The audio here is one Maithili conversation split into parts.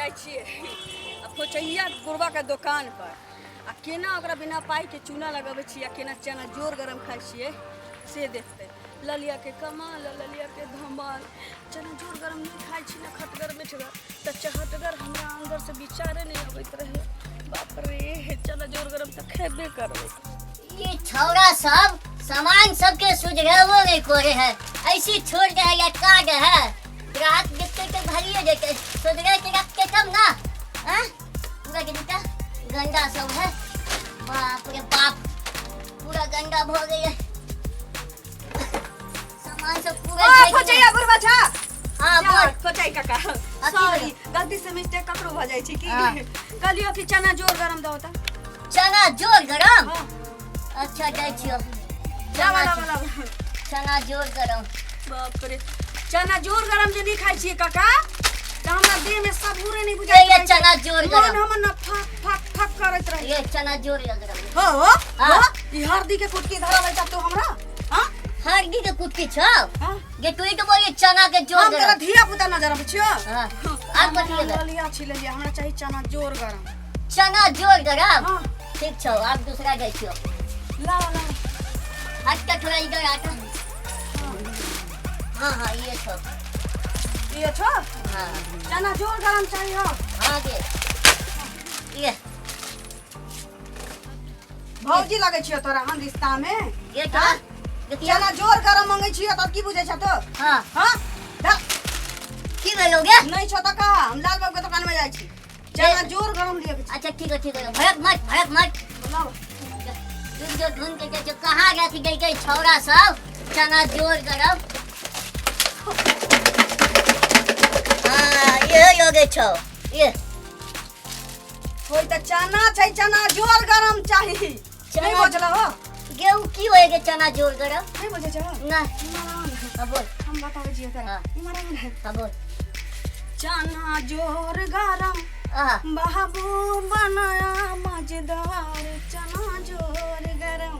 जाइ छियै आ फोचैया बुढ़बाके दोकान पर आ केना ओकरा बिना पाइके चूना लगबै छियै आ केना चना जोर गरम खाइ छियै से देखतै। ललियाके कमाल, ललियाके धमाल। चना जोर गरम नहि खाइ छी ने खटगर मिठगर तऽ चहटगर हमरा अन्दरसँ विचारे नहि अबैत रहै। बाप रे, चना जोर गरम तऽ खेबे करबै। ये छौड़ा सब सामान सबके सुधरेबो नहीं करे है, ऐसी छोड़ दे है या काट है। ग्राहक देखते तो भरिए देते, सुधरे के रखते तब ना। हाँ पूरा कितना गंदा सब है, बाप रे बाप, पूरा गंदा हो गया है सामान सब पूरा। ओ झड़ गया। फोचैया बुढ़बा छा। हाँ बोल। फोचै काका, सॉरी, गलती से मिस्टेक ककरो भऽ जाइ छै की। हाँ। कहलियो कि चना जोर गरम दहो तऽ। चना जोर गरम? हाँ। अच्छा जाइ छियो। लावा लावा लावा। चना जोर गरम। बाप रे, चना जोर गरम जे नहीं खाइ छियै काका तऽ हमरा देह में सबूरे नहीं बुझाइत ये रहै छै। चना जोर मन गरम। हमर न फक फक फक करैत रहै। ये चना जोर गरम। हो हो। हाँ। हो, ई हरदी के कुटकी धराबै छ तू हमरा? हाँ। हरदी के कुटकी छौ? हाँ। ये तू ही तो बोलिए चना के जोर हम तोरा गरम। धिया पुता नजर अबै छियो? हाँ। आर कथी लेबै? ललिया छी ललिया, हमरा चाही चना जोर गरम। चना जोर गरम? हाँ। ठीक छौ, आब दूसरा जाइ छियो। लावा लावा। हट के थोड़ा इधर आटा। हाँ हाँ, ये छौ। ये छौ? हाँ। चना जोर गरम चाहिए। हो। हाँ गे, ये। भौजी लगै छियो तोरा हम रिश्ता में। ये का हाँ? देखियो। चना जोर गरम मंगै छियो तब की बुझै छ तो? हाँ। हाँ धर। की भेलो गे? नहीं छौ तऽ कहा, हम लाल बाबू के दुकान में जाइ छी, चना जोर गरम लिअ के छै। अच्छा ठीक है, ठीक है, भड़क मत, भड़क मत। लाओ। रुक जो, ढूंढ के जो कहाँ गया थी गई गई छौड़ा सब चना जोर गरम। हाँ ये लोगे छौ ये। होय तऽ चना छै, चना जोर गरम चाही। चना- नहीं बुझल हो? गेहूं की होएगे चना जोर गरम? नहीं बुझै छौ? ना। इम्हर आउ ने। हाँ बोल। हम बताबै छियै तोरा। हाँ। इम्हर आउ ने। हाँ बोल। चना जोर गरम हाँ बाबू बनाया मजेदार, चना जोर गरम,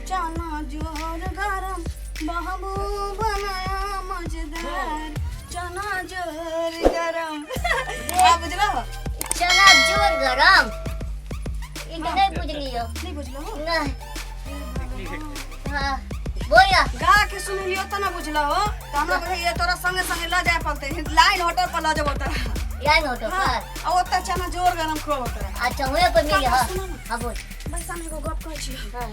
चना जोर गरम बाबू बनाया मजेदार, चना जोर गरम। आ बुझलो? चना जोर गरम ई तो नहीं बुझलियो। नहीं बुझलो? ना। हाँ बोल ना। गा के सुनलियो तऽ ना बुझलो हो तऽ हमरा बुझाइए तोरा संगे संगे लऽ जाय पड़तै, लाइन होटल पर लऽ जेबो तोरा। लाइन होटल हाँ, पर? आ ओतऽ चना जोर गरम खुआबो तोरा। अच्छा हुए पर मिली। हाँ। सुनो ना। हाँ बोल। बैसा ने, एगो गप कहै छी। हाँ।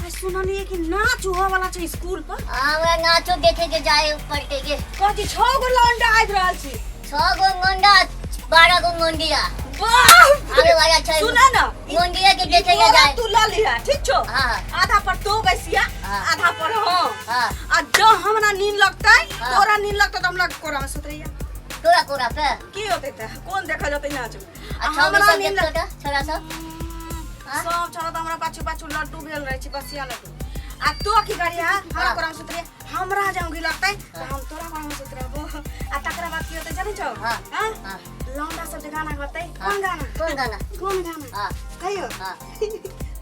आइ सुनलियै कि नाच हुअ वाला छै स्कूल पर। हमरा नाचो देखे के जाए पड़ते के। कहै छी 6 गो लौंडा आबि रहल छी। 6 गो मुंडा, 12 गो मुंडिया बाप आवे वाला छै। सुना ना, मुंडिया के ई देखे के बोरा जाए। तू लऽ लिहा, ठीक छौ? हाँ। आधा पर तू बैसिया, हाँ। आधा पर हम। हाँ। आ जँ हमरा नींद लगतै, हाँ। तोरा नींद लगतै तऽ हमरा कोरा में सुतरैया। तोरा कोरा पे? की होतै तऽ कोन देखल जेतै नाच में? आ अच्छा हमरा सब नींद देखतो तऽ छोरा सब? हाँ? सब छोरा तऽ हमरा पाछू पाछू लड्डू भेल रहै छै, बसिया लड्डू। आ तो की करिया, हमरा हाँ। कोरा में सुतरिया, हमरा जँ ऊँघी लगतै तऽ हम तोरा कोरा में सुत रहबो। आ तकरा बाद की होतै जानै छौ? हाँ। हाँ? हाँ। लौंडा सब जे गाना गतै। हाँ। कोन गाना? कोन गाना? कोन गाना? हाँ। कहियो। हाँ।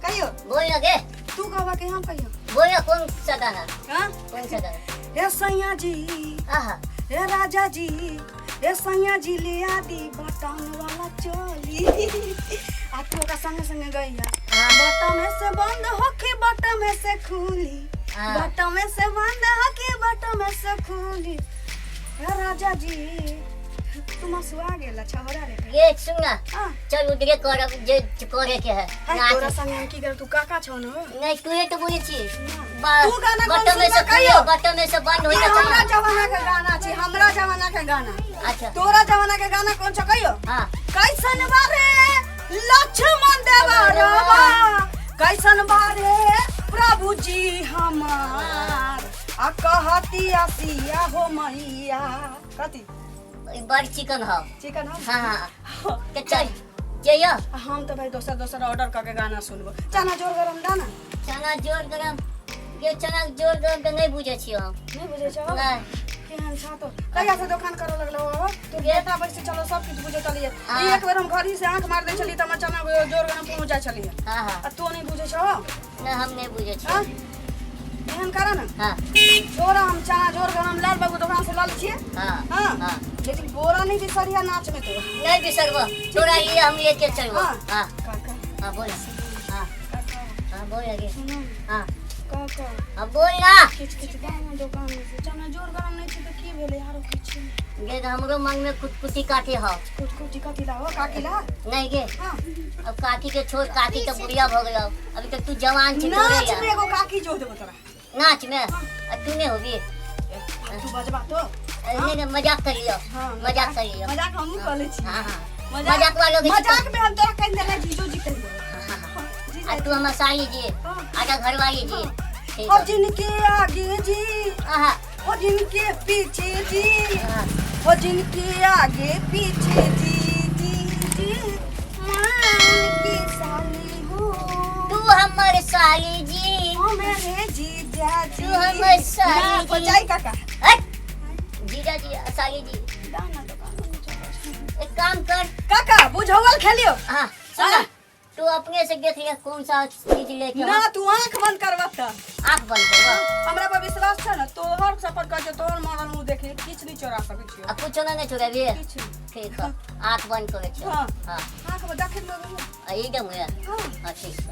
कहियो। बोल ना गे। तू कहबा कि हम कहियो? बोल ना, कौन सा गाना? हाँ? कौन सा गाना? हे सैया जी, आहा। हे राजा जी, हे सैया जी ले आदि बटन वाला चोली। आ तू ओकरा संगे संगे गइया। हाँ। बटन से बंद होके बटन से खुली, हाँ। बटन से बंद होके बटन से खुली, हे राजा जी। तू मसुआ गेल छहोरा रे। ये सुन ना। हाँ। चल उधरे करब जे करे के है। हाय, नाच। तोरा संगे हम की करब? तू काका छौ न? नहीं, तू ये तो बोले छी। तू गाना कौन बटन में से सुनबा कहियो? खुले, बटन में से बंद होई ई त हमरा चल। जमाना के गाना छै, हमरा जमाना के गाना। अच्छा। तोरा जमाना के गाना कौन छौ कहियो? हाँ। कैसन बारे लक्ष्मण देवा रवा, कैसन बारे प्रभु जी हमार, आ कहती आसिया हो मैया कथी। ई बड़ चिकन हो। चिकन हो। हाँ हाँ, के चल जइयो। हम तो भाई दोसर दोसर ऑर्डर करके गाना सुनबो। चना जोर गरम दाना। चना जोर गरम? ये चना जोर गरम के नहीं बुझे छियो हम। नहीं बुझे छो? नहीं। केहन छा तो? कहिया से दोकान करे लगलो हो तू? ये- बेटा बैस चलो, सब किछु बुझे चलिए। हाँ। एक बेर हम घर ही से आंख मार दे छली त हमर चना जोर गरम पहुंच जाय छलिए। हाँ हाँ। आ तू नहीं बुझे छो? ना, हम नहीं बुझे छियो। हाँ? एहन कर ना। हाँ। तोरा हम चना जोर गरम लाल बाबू दोकान से लऽ लै छियै। हाँ। हाँ। हाँ। लेकिन बोरा नहीं बिसरिया नाच में तो। नहीं बिसरबो, तोरा ये हम लेके चलबो। हाँ। हाँ। काका। हाँ बोल। हाँ। काका। हाँ बोल लगे। सुनो। हाँ। काका। हाँ बोल ना। किछ किछ दाना दुकान में से चना जोर गरम नहीं छै त की भेलै आरो किछ नहि। गे हमरो मन में कुटकुटी काटे हो। कुटकुटी कथी ला हो काकी ला? नहीं गे। हाँ। अब काकी के छोड़, काकी तो बुढ़िया भ गेलो, अभी तक तू जवान छी। नाच में एगो काकी जोड़ देबो तोरा। नाच में? आ तू नहीं होबी? तू बजबा तो। नहीं नहीं, मजाक कर लियो। हाँ, मजाक कर लियो। मजाक हमहूँ कर लै छी। हाँ हाँ, मजाक वालों के मजाक में हम तोरा कहि देले जीजो जी कहि देबो। आ तू हमर साली जी। हाँ। आजा घरवाली जी। ठीक और है। जिनके आगे जी, आहा। और जिनके पीछे जी, हाँ। और जिनके आगे पीछे जी जी जी, मैं उनकी साली हूँ। तू हमर साली जी। ओ मेरे जीजा जी। तू हमर साली ना, जी। पचाई काका। हट। जीजा जी, साली जी। दाना दुकान में चलो छी। एक काम कर काका, बुझौल खेलियो। हाँ सुन हाँ। तू अपने से देख लिया कौन सा चीज लेके ना तू आंख बंद करबा त। आंख बंद करबा। हमरा पर विश्वास छ ना, तोहर सफर कर जो तोहर मरल मुंह देखे किछ नहीं चोरा सकै छियो। आ कुछो ना चोराबी। किछ नहीं। ठीक है, आंख बंद करे छियो। हाँ। हाँ। आंख बंद देखे में। आ एकदम है। हाँ। हाँ ठीक है।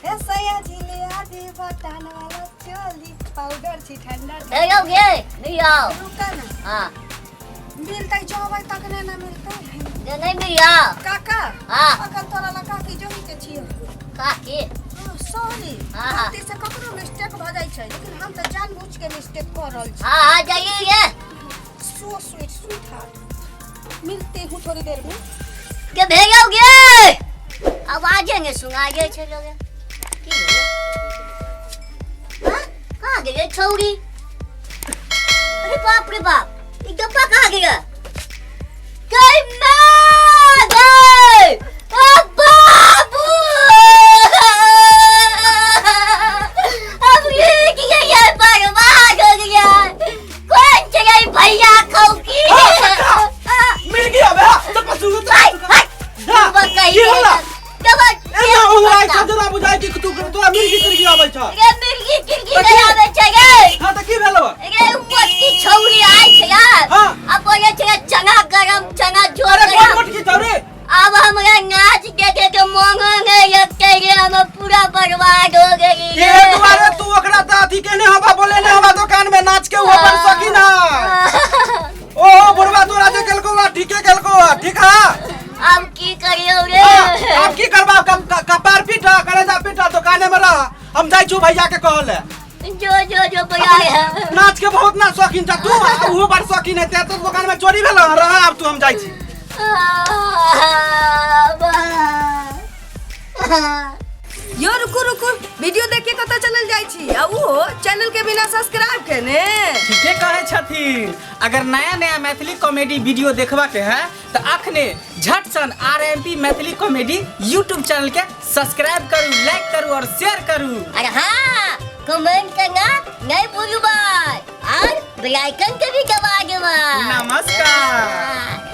ए सैया जी ले आदि बतान वाला चली पाउडर छी ठंडा। ए आओ गे, नहीं आओ। रुका ना। हाँ। मिलतै जबै तक ने ना मिलतै। गे नहीं मिलिया। काका। हाँ। अखन तोरा ला काकी जोही के छियो। काकी? सॉरी। हाँ, हाँ। गलती से ककरो मिस्टेक भ जाइ छै, लेकिन हम त जानबूझ के मिस्टेक कर रहल छी। हाँ हाँ जाइए गे। सो स्वीट स्वीट हार्ट, मिलते हूँ थोड़ी देर में। के भेजो गे, आवाजे ने सुना गे छे लोगे। की भेलै? हाँ? कहाँ गेलै छौरी? अरे बाप रे बाप, ई डब्बा कहाँ गेलै? गई माँ गई! ओ बाबू! अब ये की गई बर्बाद हो गया। कौन चले भैया खौकी? मिल गया बे, तो पसु हाय, हाय! की होला? ए ए ना उंगराइ छ जेना बुझाइ कि तू तोरा मिर्गी तिर्गी आबै छ। रे मिर्गी तिर्गी नहि आबै छै गे। हां त की भेलो? रे मोटकी छौरी आइ छै यार। हां। आ बोले छै चना गरम चना जोर अरे कोन गरम। मोटकी छौरी? अब हमरा नाच देखे के मोन नहीं लगते रे, हम पूरा बर्बाद हो गई। ये दुआरे तू ओकरा त अथी केने हवा बोले ने हवा दुकान में नाच के उ अपन शौकीन है। ओहो बुढ़वा तोरा जे केलको वा ठीके केलको वा, ठीक है? अब की करियो रे? अब की करबा? कपार पीटा कलेजा पीटा दुकाने में रह, हम जाइ छु भैया के कहले। जो जो जो भैया है। नाच के बहुत ना शौकीन छ तू, उहो बड़ शौकीन है, ते तो दुकान में चोरी भेल रह, अब तू हम जाइ छी। यो रुकू रुकू, वीडियो देख के कतऽ चलल जाइ छी? आ उहो चैनल के बिना सब्सक्राइब केने। ठीके कहै छथिन। अगर नया नया मैथिली कॉमेडी वीडियो देखबा के है तो अखने झट सन RMP Maithili comedy YouTube channel के सब्सक्राइब करू, लाइक करू और शेयर करू। अरे हाँ, कमेंट करना नहीं भूलू भाई, और बेल आइकन के भी दबा देबा। नमस्कार।